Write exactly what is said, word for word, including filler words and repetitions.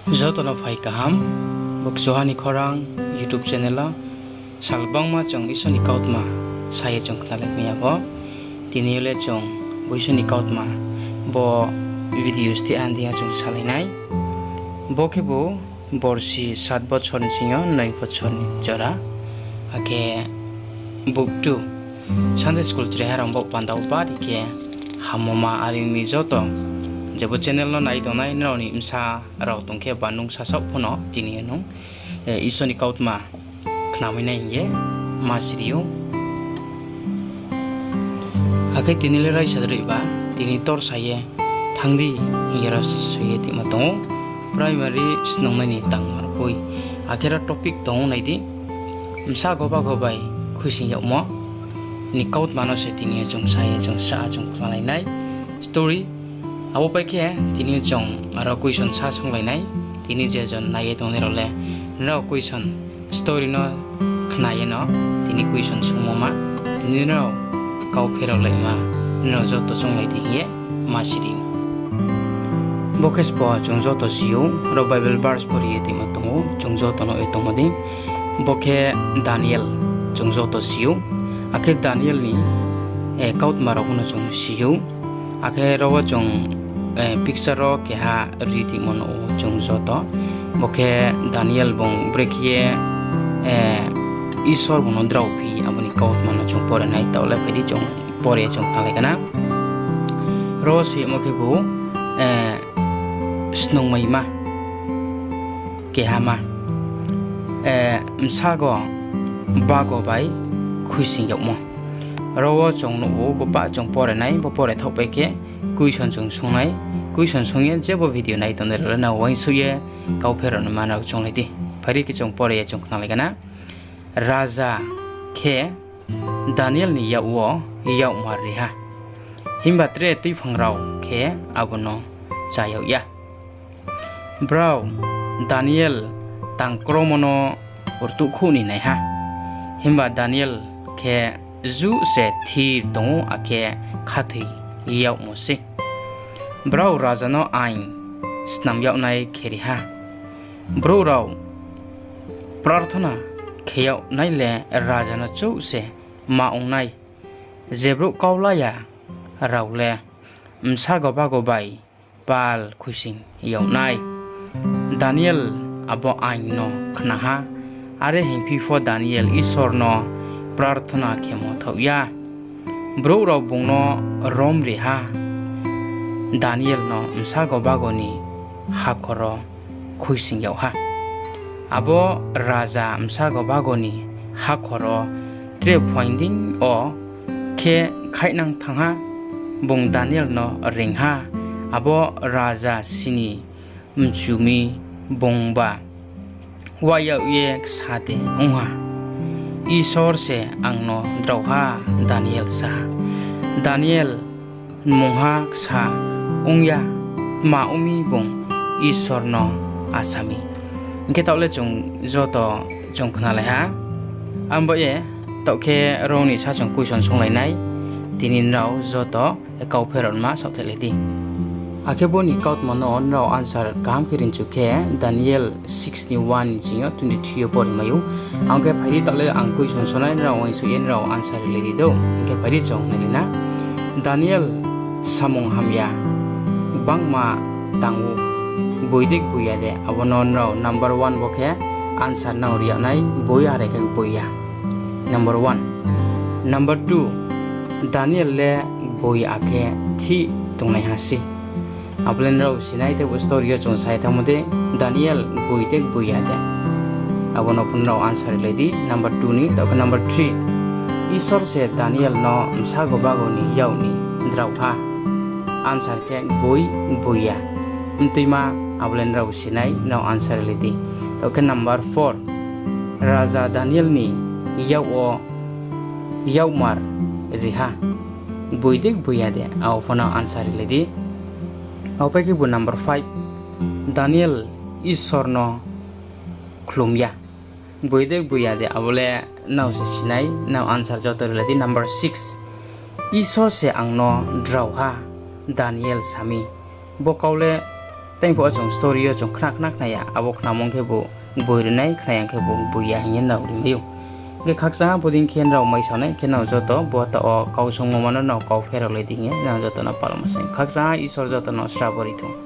Joto no phai kaham, bo Kchuha ni Khorang YouTube channel o sal gbangma chung Isor ni kautma sa ye chung khnalai mai ya pho. Tini yo le chung bo Isor ni kautma bo video steh ha deing yo chung salai nai. Bo khebu borsi sat bochor ni sing yo noi bochor ni jora, akhe book two, Sunday school chraiha rao baoh panda wo bari khe hammo ma are ong mi joto. Je bo channel no nai tongnai nrao ni bsa rao tong khe ba nung sasaoh pho no tini yo nung Isor ni kautma khnamai nai hing ye ma siri ou. Akhe tini le raisa droi ba, tini torsa ye thanng di hing ye ro soi ye tingma tong ou. Primary snungnai ni tangmar boi. Akhe ro topic tong ou nai di, bsa goba go bai khuisoing yagmo ni kautma no se tini yo chung sa ye chung srah ha chung khnalai nai story. Abo pai khe tini yo chung aro question sa songlai nai. Tini je jon nai ye tongnai rao le nrao question story no khna ye no tini question sungmo ma, tini nrao kau pherao laima nrao joto chounglai di hing ye ma siri ou. Bo khe sbo chung joto si ou, ro Bible verse pori ye tingma tong ou, chung joto no ye tongmo di. Bo khe Daniel, chung joto si ou. Akhe Daniel ni kautma rao pho no chung si ou. Akhe ro wo chung picture wo keha ri tingmo no ou chung joto. Bo khe Daniel bung brekhe ye Isor bung no drao phi, abo ni kautma no chung pore nai, taoh le phai di chung pore chung thannglai kana. Ro wo soimo khebu snungmaima kehama, bsa go bago bai khuisoing yagmo. Ro wo chung nuh ou, bo pah chung pore nai, bo pore thaohpai khe question chung sung nai. Question sung ye je bo video nai tongnai rao le nrao uaingsouh ye kau pherao ni ma nrao chounglai di. Phai di khe chung pore ye chung khnalai kana. Raja khe Daniel ni yak wo yakmar ri ha. Himba tre tuiphang rao khe abo no chá yag ya. Brao Daniel tang kromo no rtuhkhouh ni nai ha. Himba Daniel khe juh se thir tong ou, akhe khathoi yagmo sei. Brao raja no aing snam yagnai khe ri ha. Brouh rao prarthona khe yagnai le raja no chouh se ma ong nai. Je brouh kau la ya rao le bsa goba go bai pal khuisoing yag nai. Daniel abo aing no khna ha. Are hingphi pho Daniel Isor no prarthona khemo thaoh ya. Brouh rao bung no rom ri ha. Daniel no bsa goba go ni hakhor wo khuisoing yag ha. Abo raja bsa goba go ni hakhor wo tre phuaing dei yo khe khaihnang thanng ha. Bung Daniel no reing ha. Abo raja sini mchu mi bungba wai yag ye ksa de ong ha. Isor se ang no drao ha, Daniel sa ha. Daniel mungha ksa ong ya, tma ong mi bung Isor no asa mi. Hing khe taoh le chung joto chung khnalai ha. Abo ye taoh khe ro ni sa chung question sunglai nai. Tini nrao joto kau pherao ma saohthai lai di. Akhe bo ni kautma no nrao answer kaham khe rinchu khe Daniel sixty-one ni sing yo twenty-three yo pori mai ou. Ang khe phai di taoh le ang question sunai, nrao uaingsouh ye nrao answer rilai di do. Hing khe phai di chung nailai na. Daniel samung hamya gbangma tang ou, boi de boi ya de? Abo no nrao number one bo khe answer nrao ri yag nai, boi are khe boi ya. Number one. Number two, Daniel le boi ya khe thih tongnaiha sei. Abo le nrao sinai, teibo story yo chung sai thanngmo de, Daniel boi de boi ya de? Abo no pho nrao answer rilai di number two ni. Taoh khe number three, Isor se Daniel no bsa goba go ni yak ni drao ha? Answer khe boi, boi ya. Mtuima abo le nrao sinai, nrao answer rilai di. Taoh khe number four, raja Daniel ni yak wo yakmar ri ha, boi de boi ya de? Abo pho no answer rilai di. Abo pai khe bo number five, Daniel Isor no khlum ya, boi de boi ya de? Abo le nrao se sinai, nrao answer joto rilai di. Number six, Isor se ang no drao ha, Daniel sa mi. Bo kau le Tei pho chung story yo chung khna khna khna ya, abo khnamung khebu boi rinai, khna ya khebu boi ya hing ye nrao rimai ou. Hing khe khakchang ha bodei khe nrao maisaonai khe nrao joto bo taoh wo kau songmo ma no nrao kau pherao lai di hing ye nrao joto no palma se. Khakchang ha, Isor joto no srabo ri thou.